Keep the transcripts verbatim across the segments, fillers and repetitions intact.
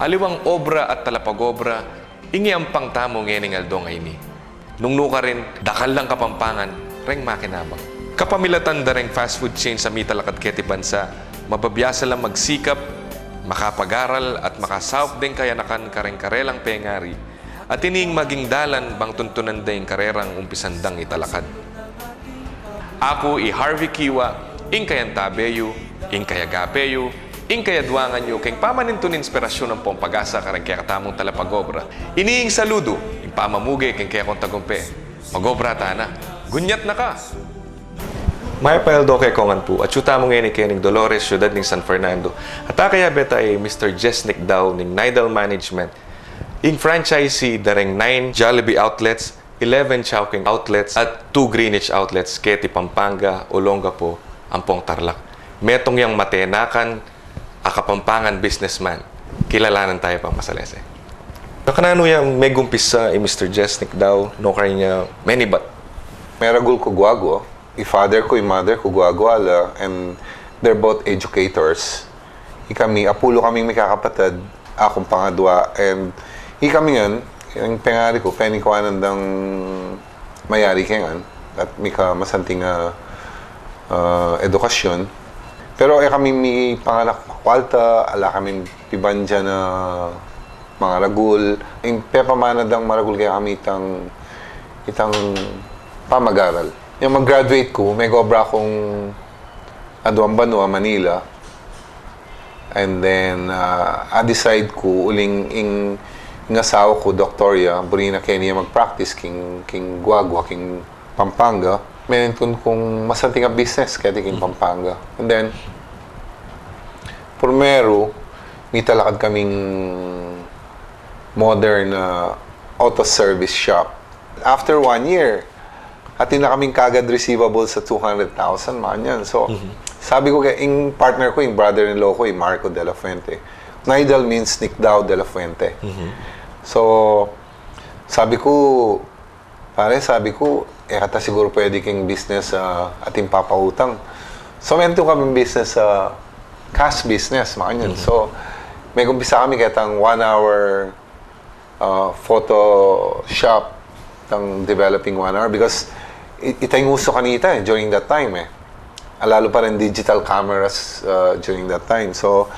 Aliwang obra at talapag-obra ing iampang tamu ngening aldo ngeni. Nung nukarin, dakal lang Kapampangan reng makinabang. Kapamilatan da reng fast food chains a mitalakad keti bansa, mabiasa lang magsikap, makapag-aral at makasaup deng kayanakan kareng karelang pengari, at ining maging dalan bang tuntunan da ing karerang umpisan dang italakad. Aku i Harvey Kiwa, ing kayantabe yu, ing kayagape yu, ing kayadwangan yu keng pamanintun inspirasyun ampong pag-asa kareng kekatamung talapag-obra. Ini ing saludu, ing pamamuge keng kekong tagumpe. Mag-obra tana. Gunyat na ka! Mayap a aldo kekong ngan pu, atyu tamu ngeni keni king Dolores, syudad ning San Fernando. At akayabe ta i Mister Jesnick Dau ning Nidal Management, ing franchisee da reng nine Jollibee outlets, eleven Chowking outlets, at two Greenwich outlets keti Pampanga, Olongapo, ampong Tarlac. Metung yang matenakan a Kapampangan businessman. Kilalanan taya pang masalese. Nakananu yang megumpisa i Mister Jesnick Dau, nukarin ya menibat? Meragul ku Guagua. I father ku, i mother ku, Guagua la, and they're both educators. Ikami, apulu kaming mikakapatad, akung pangadwa, and ikami ngan, ing pengari ku, penikuanan dang mayari ke ngan, at mika masanting a, ah, edukasyun. Pero e kami mipanganak makwalta, ala kaming pibandian a mangaragul. Ing pepamana dang maragul kekami itang, itang pamag-aral. Yang mag-graduate ku, megobra kung aduang banua, Manila. And then, ah, a-decide ku, uling ing, ing asawa ku, Doktor ya, buri na keni ya mag-practice king, king Guagua, king Pampanga. Menintun kung masanting a business keti king Pampanga. And then, purmeru, mitalakad kaming modern, ah, auto service shop. After one year, atin na kaming kagad receivables a two hundred thousand, makanyan. So, sabi ku keng partner ku, ing brother-in-law ku, i Marco de la Fuente. Nidal means Nick Dau de la Fuente. So, sabi ku, "Pare," sabi ku, "e ka ta siguru pwede king business, ah, atin papautang." So, menintun kaming business, ah, cash business, makanyan. So, megumpisa kami ketang one hour, ah, photo shop, tang developing one hour, because i-, ita ing uso kanita, eh, during that time, eh. Lalu pa rin digital cameras, ah, during that time. So,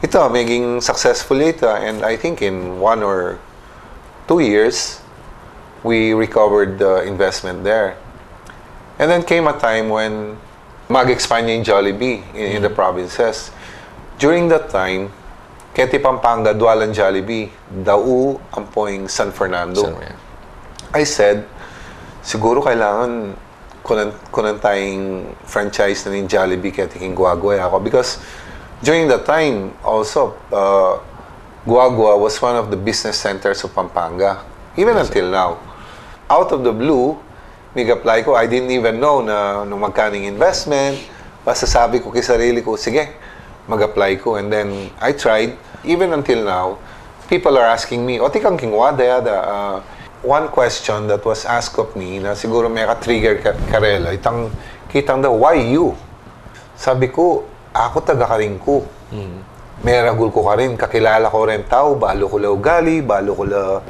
ita, meging successful ita, and I think in one or two years, we recovered the investment there. And then came a time when mag-expand ya ing Jollibee in, in the provinces. During that time, keti Pampanga, dua lang Jollibee, Dau ampo ing San Fernando. San, yeah. I said, "Siguru kailangan kunan, kunan taya ing franchise na ning Jollibee keti king Guagua, e." Ako, because during that time also, uh, Guagua was one of the business centers of Pampanga, even until now. Out of the blue, mig-apply ku. I didn't even know na nung magkanu ing investment. Basta sabi ku king sarili ku, "Sige, mag-apply ku." And then I tried. Even until now, people are asking me, "O, tikang king Wada, Yada?" Uh, one question that was asked of me na siguru meka-trigger ka-, karela, itang, kitang da, "Why you?" Sabi ku, "Aku taga karin ku. Meragul ku karin, kakilala ku reng tau, balu ku la ugali, balu ku la,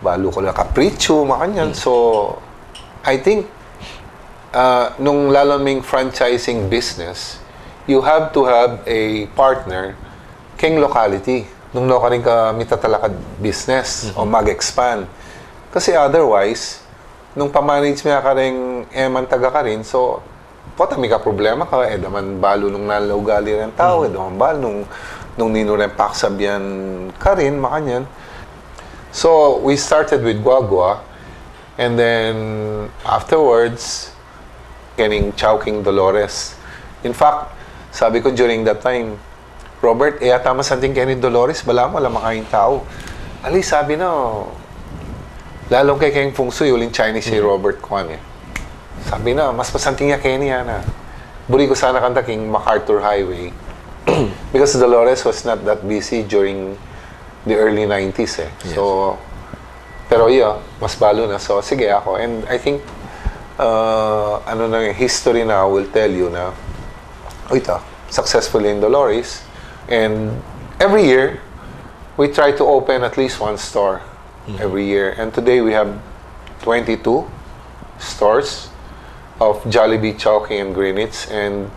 balu ku la kapritsu, makanyan." So, I think, ah, nung lalu ming franchising business, you have to have a partner keng locality. Nung nukarin ka mitatalakad business o mag-expand. Kasi otherwise, nung pa-manage me kareng e man taga karin, so, pota mika-problema ka, e da man balu nung nanu la ugali reng tau, e da man balu nung, nung ninu reng paksabian karin, makanyan. So, we started with Guagua, and then afterwards, kening Chowking Dolores. In fact, sabi ku during that time, "Robert, e yata masanting keni Dolores, balamu ala makain tau." Ali, sabi na, lalu ke keng feng shui, uling Chinese i Robert Kwan, e. Sabi na, "Mas masanting ya keni, ana." Buri ku sana kanta king MacArthur Highway. Because Dolores was not that busy during the early nineties, e. Yes. So, pero iya, mas balu na. So, sige ako. And I think, uh, ano na, history na will tell you na, o, ita, successful in Dolores. And every year, We try to open at least one store every year. And today we have twenty-two stores of Jollibee, Chowking, and Greenwich. And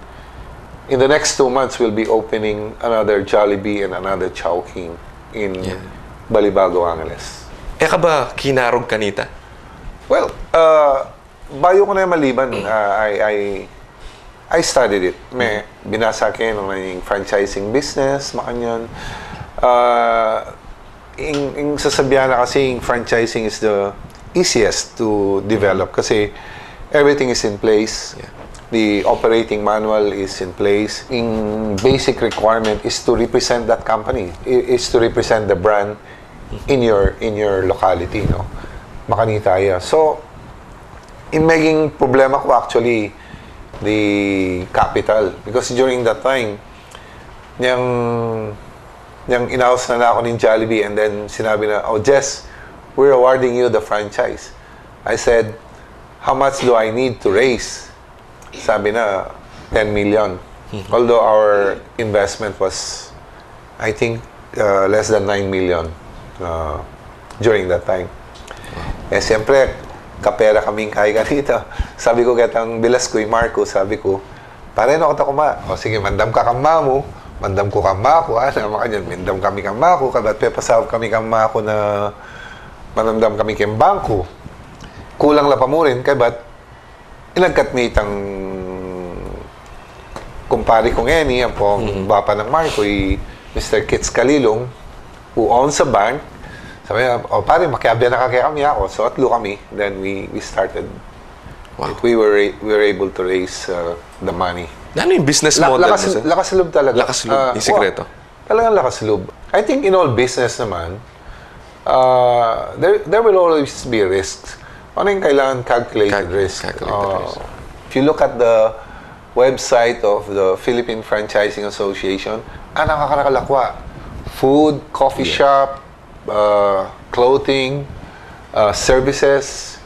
in the next two months, we'll be opening another Jollibee and another Chowking in Yeah. Balibago, Angeles. E ka ba kinarog kanita? Well, uh, bayu ku na maliban, uh, I, I, I studied it. May binasa ke nung naging franchising business, makanyan. Uh, ing, ing sasabihan na kasi, ing franchising is the easiest to develop kasi everything is in place. Yeah. The operating manual is in place. Ing basic requirement is to represent that company, i- is to represent the brand in your in your locality, no? Makanita ya. So, ing meging problema ku actually the capital. Because during that time, niyang, niyang inaus na na ako ng Jollibee and then sinabi na, "Oh, Jess, we're awarding you the franchise." I said, "How much do I need to raise?" Sabi na, ten million. Although our investment was, I think, uh, less than nine million uh, during that time. Eh, siyempre, kapera kaming kay kanita. Sabi ku ketang bilas ku, i Marco, sabi ku, "Pare, no, kata kuma." "O sige, mandam ka kang mamu, mandam ku kang maku, ah, na makanyan, mandam kami kang maku, kabat pepasaup kami kang maku na manamdam kami keng bangku." Kulang la pa mu rin, kabat inagkat mi itang kumpari kung eni, ampong bapa nang Marco, i Mister Kits Kalilong, who owns a bank. Sabi niya, "O pare, makiabe na ka kekami." Ako, so atlu kami. Then we, we started. Wow. We were, we were able to raise uh, the money. Ano yung business La- model lakas, mo, sir? Lakas loob talaga. Lakas loob, Ah, yung sikreto. Talagang lakas loob. I think in all business naman, uh, there, there will always be risks. Ano yung kailangan calculated Calc- risk? calculated Uh, risk. If you look at the website of the Philippine Franchising Association, ang nakakalakwa, food, coffee Yes. shop, uh, clothing, uh, services,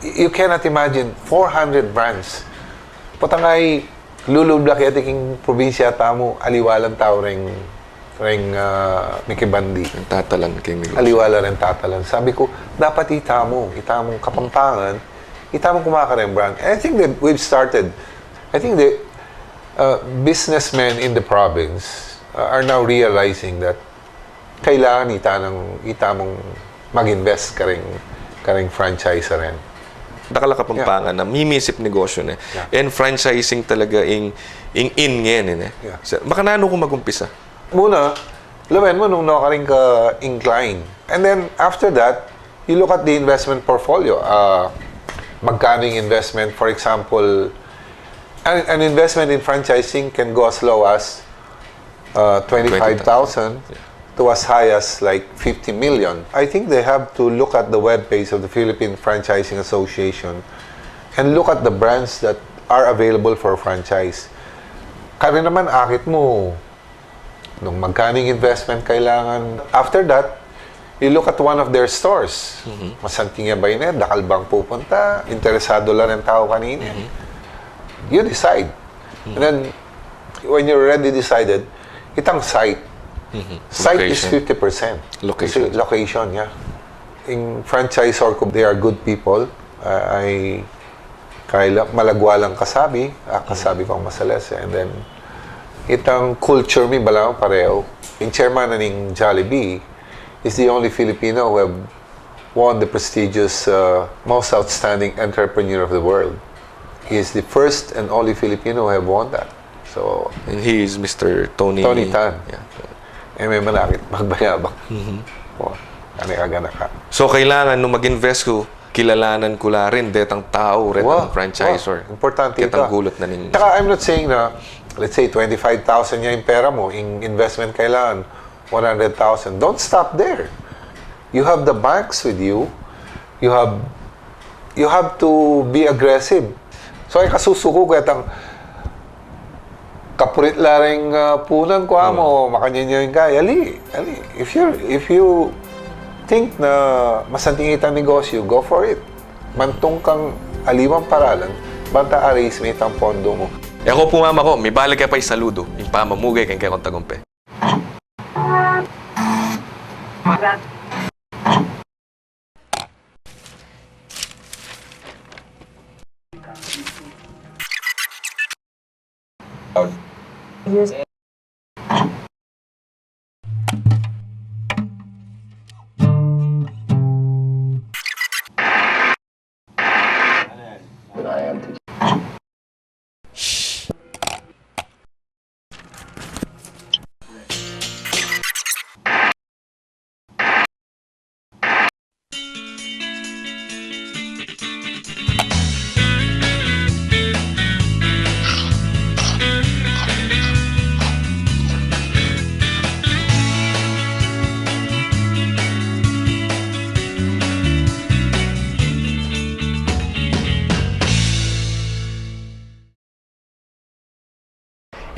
y- you cannot imagine, four hundred brands. Potang ay lulub la keti king probinsya tamu, aliwa lang tau reng, reng uh, mikibandi. Ang tatalan kay negosyo. Aliwa la reng tatalan. Sabi ku, dapat itamu, itamung Kapampangan, itamung kumakareng brand. And I think that we've started. I think the uh, businessmen in the province uh, are now realizing that kailangan ita nang, itamung mag-invest kareng, kareng franchise rin. Dakal a Kapampangan na mimisip negosyo ne. Yeah. And franchising talaga ing, ing in ngayon, eh. Yeah. So, makananu ku mag-umpisa? Muna, lawen mu nung no ka rin ka incline. And then, after that, you look at the investment portfolio. Uh, magkano yung investment, for example, an, an investment in franchising can go as low as uh, twenty-five thousand to as high as like fifty million. I think they have to look at the webpage of the Philippine Franchising Association and look at the brands that are available for franchise. Kari naman akit mu nung magkaning investment kailangan. After that, you look at one of their stores. Masanting ya ba ini? Dakal bang pupunta? Interesado la rin tau kanini. You decide. And then, when you're already decided, itang site. Site is Location. fifty percent. Location. Kasi location, yeah. Ing franchisor ku, they are good people. Uh, I, kaila, malagwa lang kasabi, ah, kasabi kong masalese. And then, itang culture mi, balamu pareho. Ing chairman na ning Jollibee is the only Filipino who have won the prestigious uh, Most Outstanding Entrepreneur of the World. He is the first and only Filipino who have won that. So, And he is Mister Tony Tony Tan. Yeah. Eh, may manakit, magbayabak. Oh, ano yung kaganaka? So, kailangan nung mag-invest ku, kilalanan ku la rin detang tau, detang Wow. franchisor. Wow. Importante Detang ito. gulat na ning Tsaka, I'm not saying na, let's say, twenty-five thousand yung pera mo, yung investment kailangan, one hundred thousand. Don't stop there. You have the banks with you. You have, you have to be aggressive. So, ay kasusuku ko itang kapurit la ring uh, punan ko amo, makanyan yung kaya. Ali, ali. If you, if you think na masanting itang negosyo, go for it. Mantung kang aliwang paralan, banta a-raise me itang pondo mo. E ko pu, mama ko, mibalik ke pa isaludu ing pamamugay keng kekong tagumpe.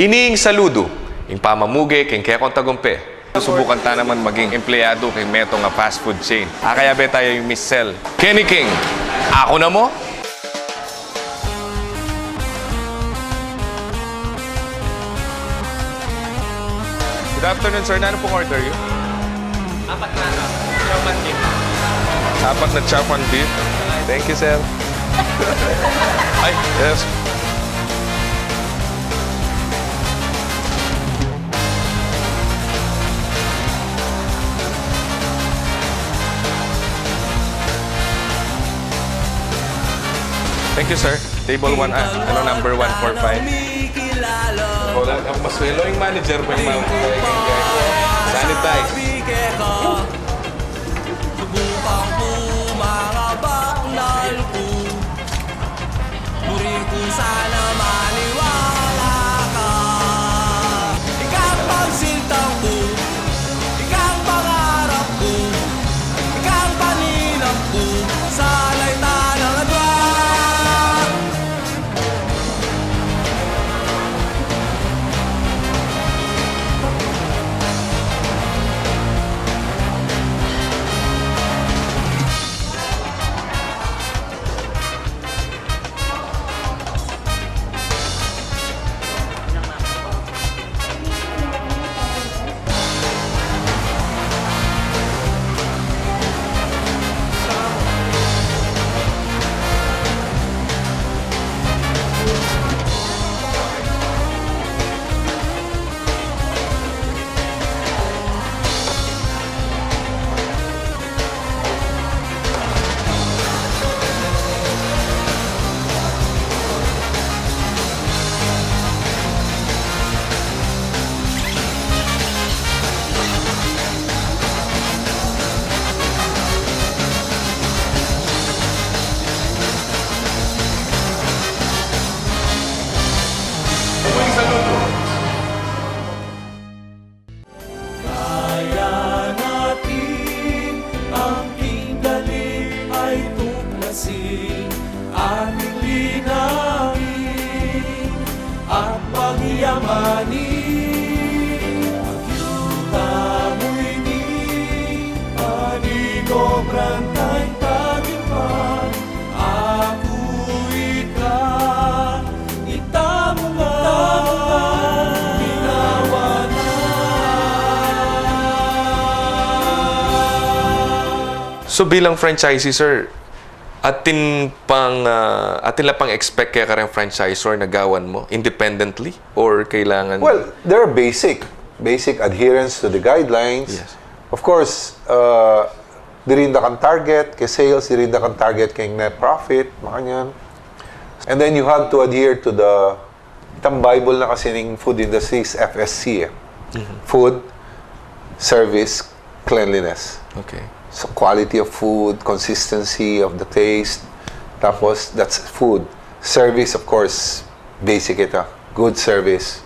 Ini ing saludu, ing pamamuge king kekong tagumpe. Susubukan ta naman maging empleyadu king metung a fast food chain. Akayabe tayu ing Miss Cel. Kenny King, aku na mu? Good afternoon, sir. Nanu pung order yu? Apat na, ano, chow pan beef. Apat na chow pan beef. Thank you, sir. Ay, yes. Thank you, sir. Table one, ah, ano, number one four five. Wala, ang mas welo yung manager pa yung mga sanitize. Subukan ku, mga baknal ku, muri ku sana maniwala ka. Ikang pagsinta ku, ikang pangarap ku, ikang paninap ku, sana'y tanang adwa. Kaya natin ang king galing ay tuklasin, ating linangin at pagyamanin. Agyu tamu ini, ani ko brantay tagipan, aku ika, itamu nga, ginawa na. So, bilang franchisee, sir, atin pang, ah, atin la pang expect kaya kareng franchisor na gawan mo independently or kailangan? Well, there are basic, basic adherence to the guidelines. Yes. Of course, uh, dirinda kang target keng sales, dirinda kang target keng net profit, makanyan. And then you have to adhere to the, itang Bible na kasi ning food industry is F S C eh. Mhm. Food, service, cleanliness. Okay. So quality of food, consistency of the taste, tapos that's food. Service, of course, basic ita. Good service.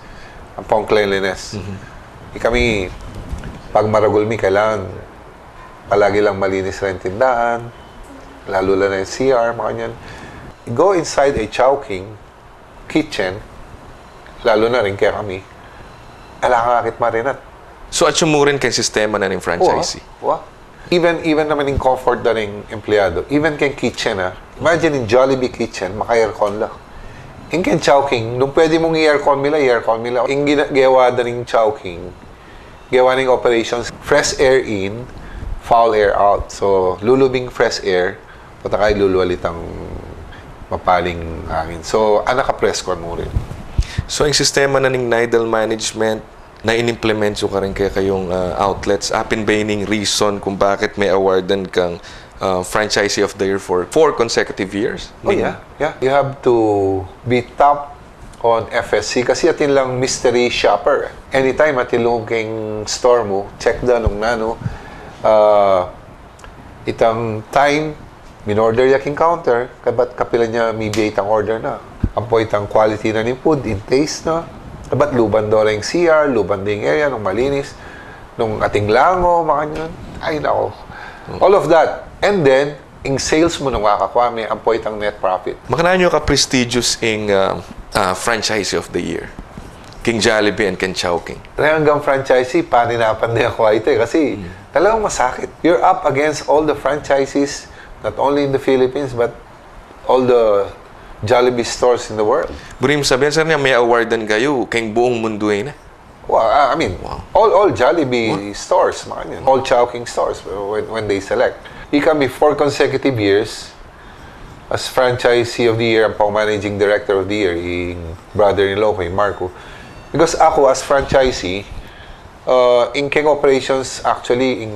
Ampong cleanliness. Mhm. Eh, kami, pag maragul mi, kailangan palagi lang malinis reng tindahan, lalu la na ing C R, makanyan. Go inside a Chowking kitchen, lalu na rin kekami, ala kang akit marinat. So, atyu mu rin keng sistema na ning franchisee? Wa, wa. Even, even naman ing comfort da ring empleyado, even keng kitchen, ah. Imagine ing Jollibee kitchen, maka-aircon la. Ing keng Chowking, nung pwede mung i-aircon mi la, i-aircon mi la. Ing gina-, gewa da ring Chowking, gewa ning operations, fresh air in, Foul air out. So, lulubing fresh air, pota kay luluwal itang mapaling hangin. So, anak ka presko murin. So, ing sistema na ning Nidal Management na inimplement yu karin kekayung, ah, outlets, apin ba ining reason kung bakit me-awardan kang, ah, Franchisee of the Year for four consecutive years? Oh, yeah. Yeah. You have to be top on F S C kasi atin lang mystery shopper. Anytime atin lungug keng store mu, check da nung nanu, ah, itang time, minorder ya king counter, kabat kapilan ya mibie itang order na. Ampo itang quality na ning food, in taste na. Kabat luban do ring C R, luban ding area, nung malinis, nung atin lango, makanyan. Ay, nako. All of that. And then, ing sales mu nung akakwa me, ampo itang net profit. Makananu ka prestigious ing, ah, ah, Franchisee of the Year? King Jollibee and king Chowking. Reng anggang franchisee, paninapan ne aku ita e, kasi talagang masakit. You're up against all the franchisees, not only in the Philippines, but all the Jollibee stores in the world. Buri mung sabian, sir, na me-awardan kayu keng buung mundu ini. Well, I I mean, all, all Jollibee stores, makanyan. All Chowking stores, when, when they select. Ikami, four consecutive years, as Franchisee of the Year, ampong Managing Director of the Year, ing brother-in-law ku, ing Marco. Because aku, as franchisee, uh, ing keng operations, actually, ing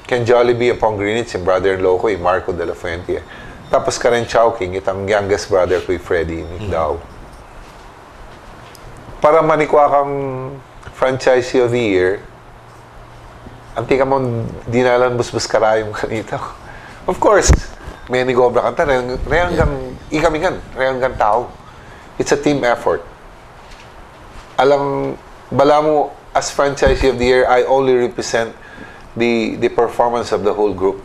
keng Jollibee ampong Greenwich, ing brother-in-law ku, ing Marco de la Fuente. Tapos kareng Chowking, itang youngest brother ku, ing Freddy Nicdao. Para manikwa kang Franchisee of the Year, anti ka mung dinalan busbus karayom kanita. Of course, me-negobra kanta, reng, reng anggang, ikami ngan, reng anggang tau. It's a team effort. Alang, balamu, as Franchisee of the Year, I only represent the, the performance of the whole group.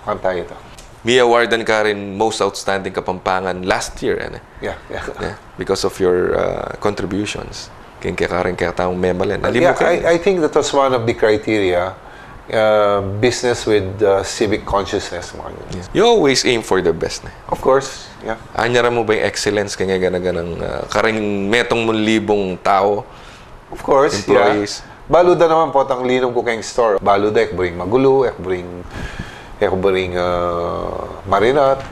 Kanta ita. Me-awardan ka rin most outstanding Kapampangan last year, ano? Yeah, yeah. Yeah, because of your, uh, contributions. Keng kekaring kekatang memalen. Uh, yeah, I, I think that was one of the criteria, uh, business with, uh, civic consciousness, makanyan. Yeah. You always aim for the best, ne? Of course, yeah. Anyara mu ba ing excellence keng gana-ganang, uh, kareng metung mung libung tau? Of course, yeah. Employees. Balu da naman potang linum ku keng store. Balu da, e ku buring magulu, e ku buring, e ku buring, uh, marinat.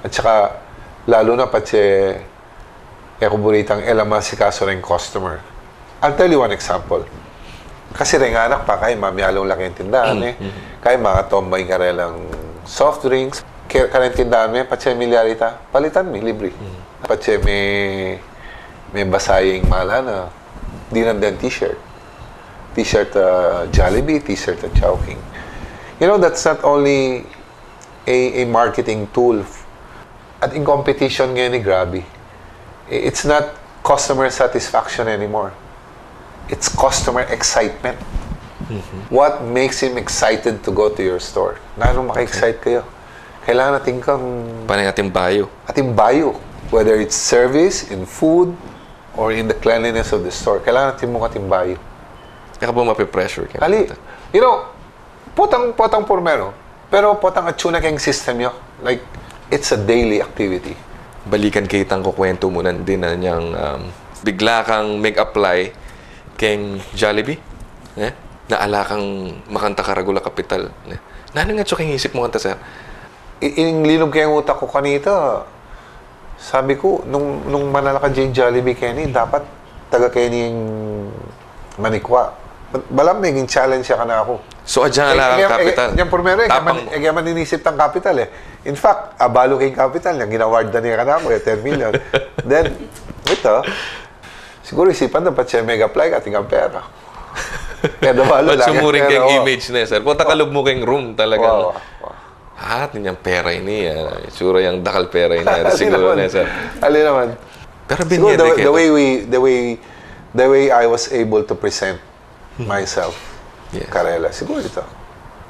At saka, lalu na patse, e ku buri itang e la masikasu reng customer. I'll tell you one example. Kasi reng anak pa, kaya mamialung la keng tindahan, e. Kaya makatomba ing karelang soft drinks. Ke-, kareng tindahan me, patse milyari ta, palitan mi, libre. Patse me, me basa ing mala na, dinan deng t-shirt. T-shirt, uh, Jollibee, t-shirt a Chowking. You know, that's not only a, a marketing tool. At ing competition ngeni, grabe. I-, it's not customer satisfaction anymore. It's customer excitement. What makes him excited to go to your store? Nanu maka-excite kayu? Kailangan atin kang... Pane atin bayu. Atin bayu. Whether it's service, in food, or in the cleanliness of the store. Kailangan atin mung atin bayu. E ka ba mape-pressure kaya? Ali, you know, potang, potang purmero, pero potang atsu na keng system yu. Like, it's a daily activity. Balikan ke itang kukuwentu mu nandin, a, inyang, um, bigla kang mag-apply keng Jollibee, e? Na ala kang makanta karagul a kapital, e? Nanu ing atsu keng isip mu kanta, sir? I-, ing linub keng utak ku kanita, sabi ku, nung, nung manalakad ya ing Jollibee keni, dapat taga keni ing manikwa. Ba-, balam meging challenge ya kanaku. So, agyang ala kang kapital. Yang purmero, e, e, man inisip tang kapital, e. In fact, abalu keng kapital, yang in-award da ne kanaku, e, ten million. Then, ita, siguru isipan da, patse mag-apply ka, atin kang pera. Kaya da balu la, sumuring keng image na, sir. Pota kalub mu keng room talaga. Wow, wow. Atin yang pera ini, a, itsura yang dakal pera ini, a, siguru na, sir. Ali naman. Pero siguro the, the way we, the way, the way I was able to present myself karela. Siguro ita.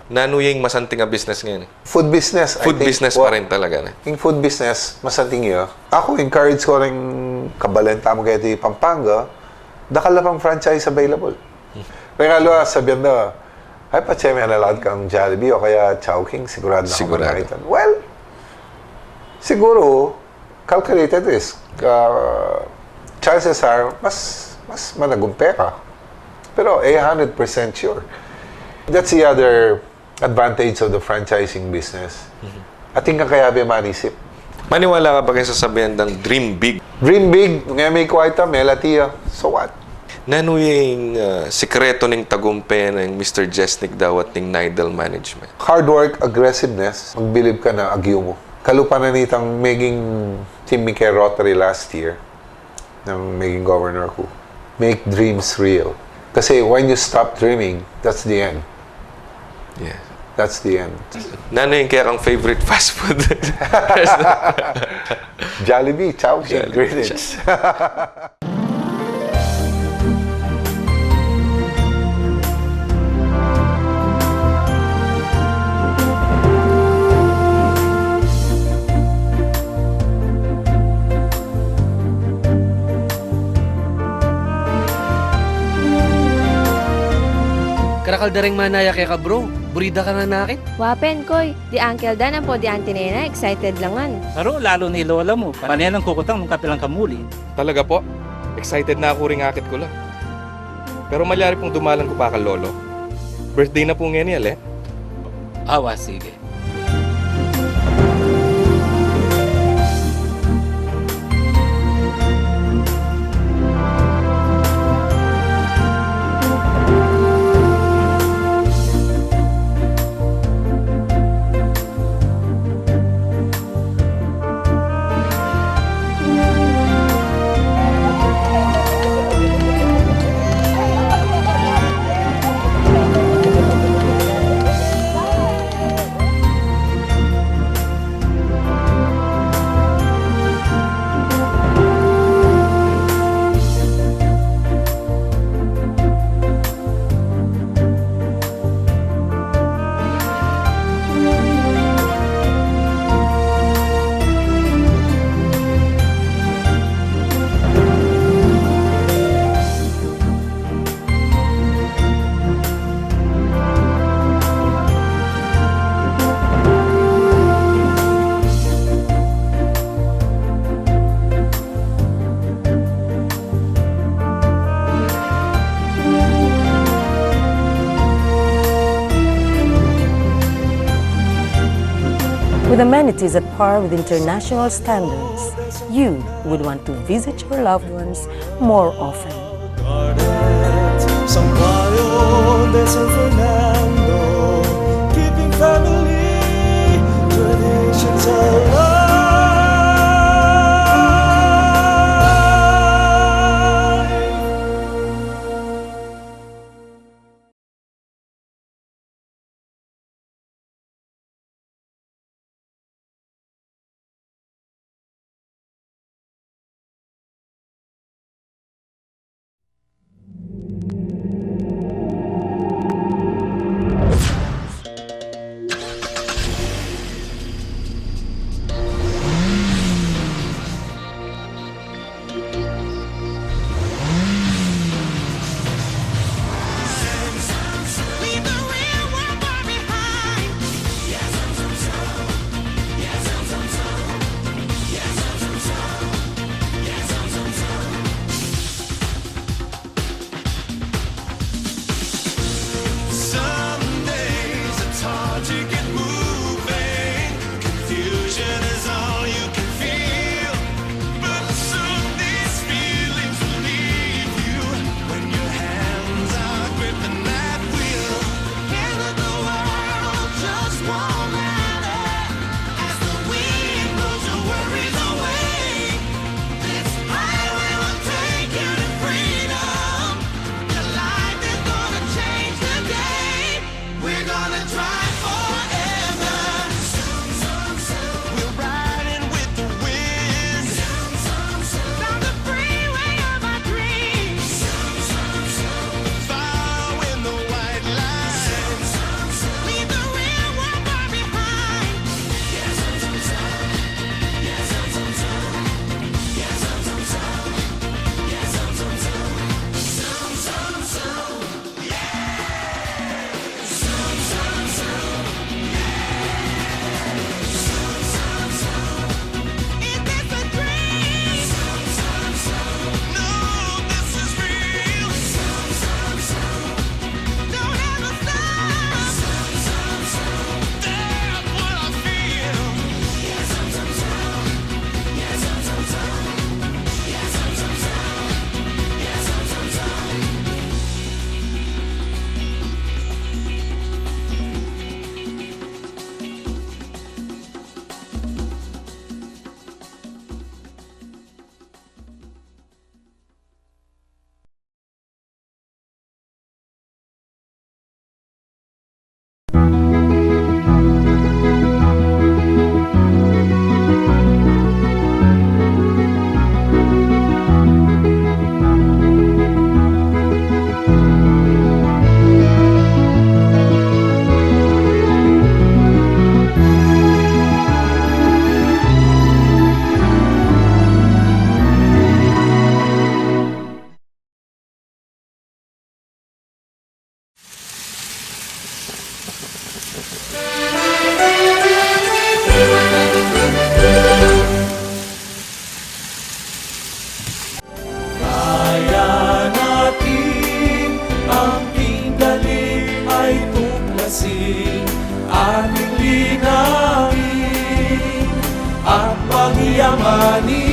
Nanu ya ing masanting a business ngeni? Food business, I think. Food business pa rin talaga, ne? Ing food business, masanting ya. Aku, encourage ku ring kabalen tamu keti Pampanga, dakal la pang franchise available. Reng aliwa, sabian da, ay, patse me manalakad kang Jollibee o kaya Chowking, sigurado na kang makakita. Well, siguro, calculated risk. A, chances are, mas, mas managumpe ka. Pero a hundred percent sure. That's the other advantage of the franchising business. Atin kang kayabe manisip. Maniwala ka ba keng sasabian dang dream big? Dream big, nung e me kwalta, melati ya. So what? Nanu ing, ah, sikretu ning tagumpe nang Mister Jesnick Daw at ning Nidal Management? Hard work, aggressiveness, magbilib ka na agyu mu. Kalupa na nitang meging team mi keng Rotary last year, nang meging governor ku. Make dreams real. Kasi when you stop dreaming, that's the end. Yes. That's the end. Nanu ing kekang favorite fast food? Jollibee, Chowking, Jollibee, Greenwich. Karakal da reng manaya keka, bro. Buri da ka ngan akit. Wa pin, Koy. Di Uncle Dan ampo di Auntie Nena, excited la ngan. Karu, lalu na i Lola mu. Pane nang kukutang nung kapilan ka muli. Talaga po? Excited na ku ring akit ku la. Pero malyari pung dumalan ku pa kang Lolo. Birthday na pu ngeni, ale? Awa, sige. With amenities at par with international standards, you would want to visit your loved ones more often. Sampayo de San Fernando, keeping family traditions alive. Ani,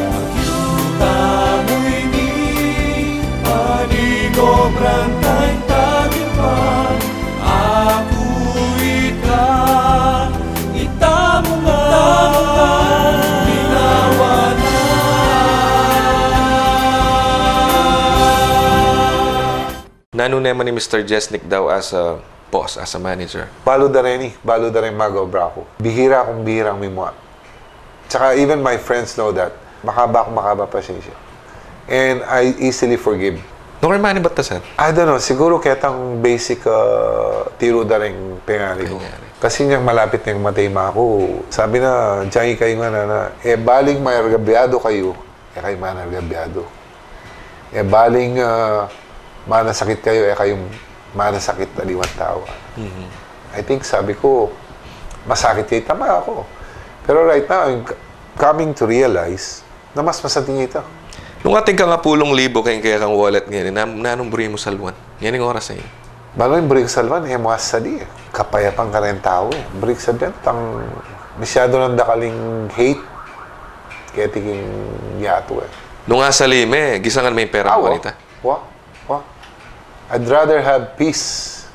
agyu tamu ini, panigobran tang tagumpay, aku ika, itamu nga, ginawa na. Nanu ne man i Mister Jesnick daw as a boss, as a manager? Balu da reni, balu da reng magobra ku. Bihira kung bihirang mimua. Tsaka even my friends know that. Makaba akung makaba pasensya. And I easily forgive. Nung kay mani ba't ta, sir? I don't know, siguro ketang basic, uh, tiru da reng pengari ku. Pengari. Kasi nyang malapit neng matay maku, sabi na, "Diyan kayu nga, nana, e baling maargabyadu kayu, e kayu manargabyadu. E baling, ah, manasakit kayu, e kayu manasakit aliwang tau." Mhm. I think, sabi ku, masakit ya ita maku. Pero right now, I'm c-, coming to realize na mas masanting ya ita. Nung atin kang apulung libu keng kekang wallet ngeni, na-, nanung buri mu salwan ngening oras a ini? Balu, ing buri kung salwan, e mu asali, e. Kapayapan kareng tau, e. Buri kung salwan, tang masyadu nang dakal ing hate keti king yatu, e. Nung asali me, gisangan me ing pera mu kanita? Wa, wa. I'd rather have peace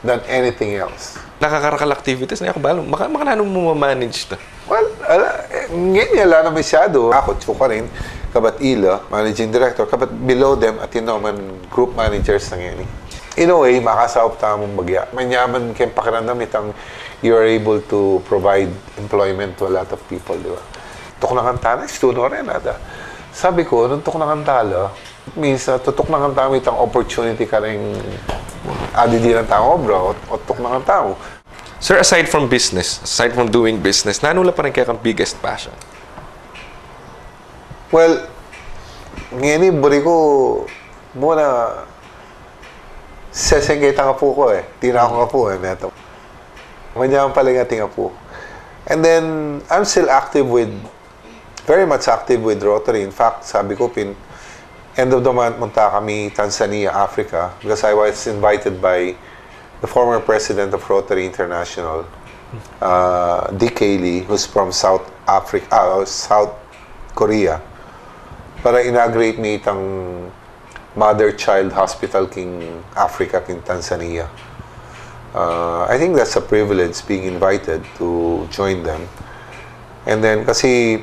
than anything else. Nakakarakal activities na, e ku balu, maka-, makananu mu ma-manage ta? Well, ala, e, ngeni ala na masyadu. Aku, atsu karin, kabat ila, managing director, kabat below them, atin naman group managers na ngeni. In a way, makasaup tamung bagya. Manyaman keng pakiramdam itang you're able to provide employment to a lot of people, di ba? Tuknangan ta na, istu no rin, ata. Sabi ku, nung tuknangan ta la, minsan, tutuknangan tamu itang opportunity kareng adidinan tamung obra, o, o tuknangan tamu. Sir, aside from business, aside from doing business, nanu la pa rin kekang biggest passion? Well, ngeni, buri ku muna seseng keta ing apu ku, e. Tina kung apu, e, neto. Manyaman pala ing ating apu. And then, I'm still active with, very much active with Rotary. In fact, sabi ku, pin, end of the month, munta kami Tanzania, Africa, because I was invited by the former president of Rotary International, uh, Dick Haley, who's from South Africa, ah, South Korea, para inaugurate mi itang mother-child hospital king Africa, king Tanzania. Uh, I think that's a privilege, being invited to join them. And then, kasi,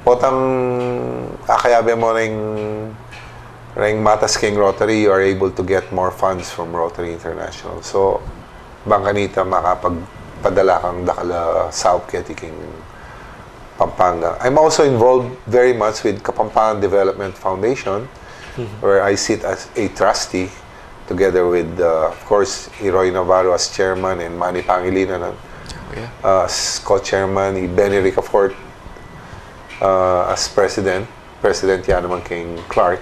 potang akayabe mu reng, reng matas keng Rotary, you are able to get more funds from Rotary International. So, bang kanita makapagpadala kang dakal a saup keti king Pampanga. I'm also involved very much with Kapampangan Development Foundation, where I sit as a trustee together with, uh, of course, i Roy Navarro as chairman and Manny Pangilinan, uh, as co-chairman, i Benny Ricafort, uh, as president. President ya naman keng Clark.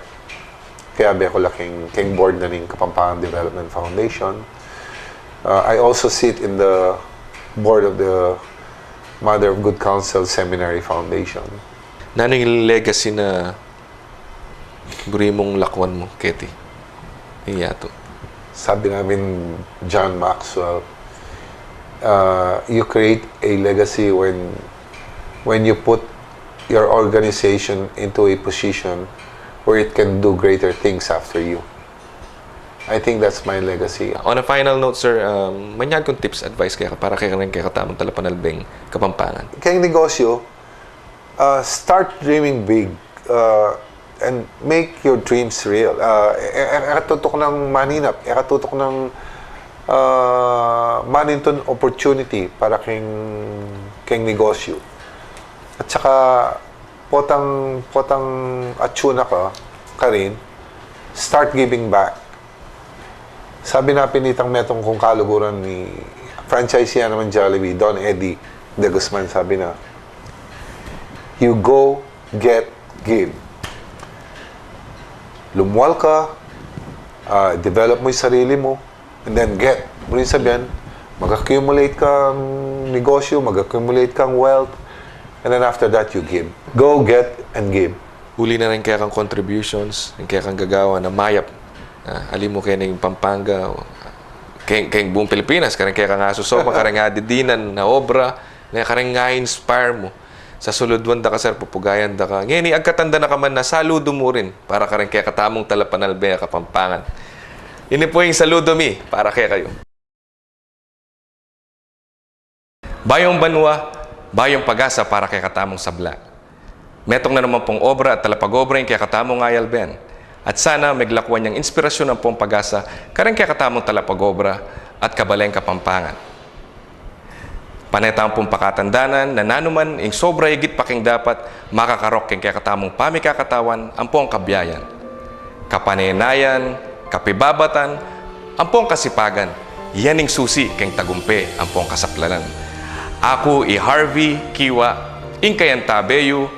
Kayabe ku la keng, keng board na ning Kapampangan Development Foundation. Uh, I also sit in the board of the Mother of Good Counsel Seminary Foundation. Nanu ing legacy na buri mung lakwan mu keti ing yatu? Sabi na ning John Maxwell, uh, you create a legacy when, when you put your organization into a position where it can do greater things after you. I think that's my legacy. On a final note, sir, um, manyad kung tips, advice keka para keng kekatamung talapanalbeng Kapampangan? Keng negosyo, uh, start dreaming big, uh, and make your dreams real. Uh, e-, e-, e ka tutuknang maninap, e ka tutuknang, uh, manintun opportunity para keng, keng negosyo. At saka, potang, potang atsu na ka karin, start giving back. Sabi na pin nitang metung kung kaluguran, i franchisee ya naman Jollibee, Don Eddie De Guzman, sabi na, "You go, get, give." Lumual ka, ah, develop mu ing sarili mu, and then get. Buri ning sabian, mag-accumulate kang negosyo, mag-accumulate kang wealth, and then after that, you give. Go, get, and give. Uli na rin kekang contributions, ing kekang gagawan na mayap. Ah, ali mu keng Pampanga, o, keng, keng buung Pilipinas, kareng kekang asusopan, kareng adidinan na obra, na kareng a-inspire mu. Sasaludwan da ka, sir, pupugayan da ka. Ngeni, agkatan da na ka man na saludu mu rin para karing kekatamung talapanalbe a Kapampangan. Ini pu ing saludu mi para kekayu. Bayung banua, bayung pag-asa para kekatamung sabla. Metung na naman pung obra at talapag-obra ing kekatamung ayalben. At sana meglakuan yang inspirasyun ampong pag-asa karing kekatamung talapag-obra at kabaleng Kapampangan. Pane tang pung pakatandanan na nanuman ing sobra igit pa king dapat makakarok king kekatamung pamikakatawan ampong kabiayan, kapanenayan, kapibabatan, ampong kasipagan. Yan ing susi king tagumpe ampong kasaplanan. Aku i Harvey Kiwa, ing kayantabe yu,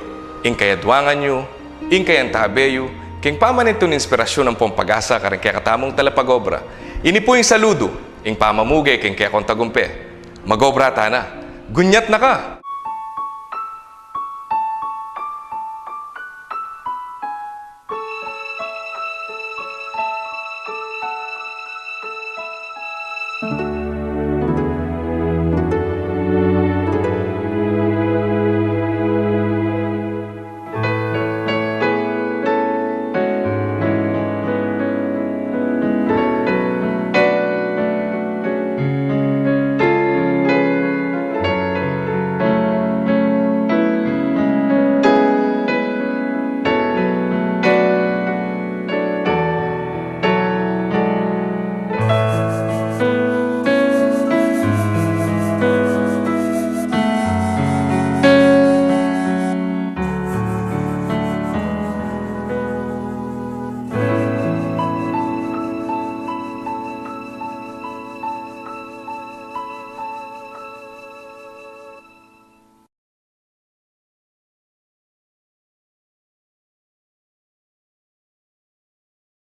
ing kayadwangan yu, ing kayantabe yu king pamanintun inspirasyun ampong pag-asa karing kekatamung talapag-obra. Ini pu ing saludu, ing pamamuge king kekong tagumpe. Mag-obra tana. Gunyat na ka!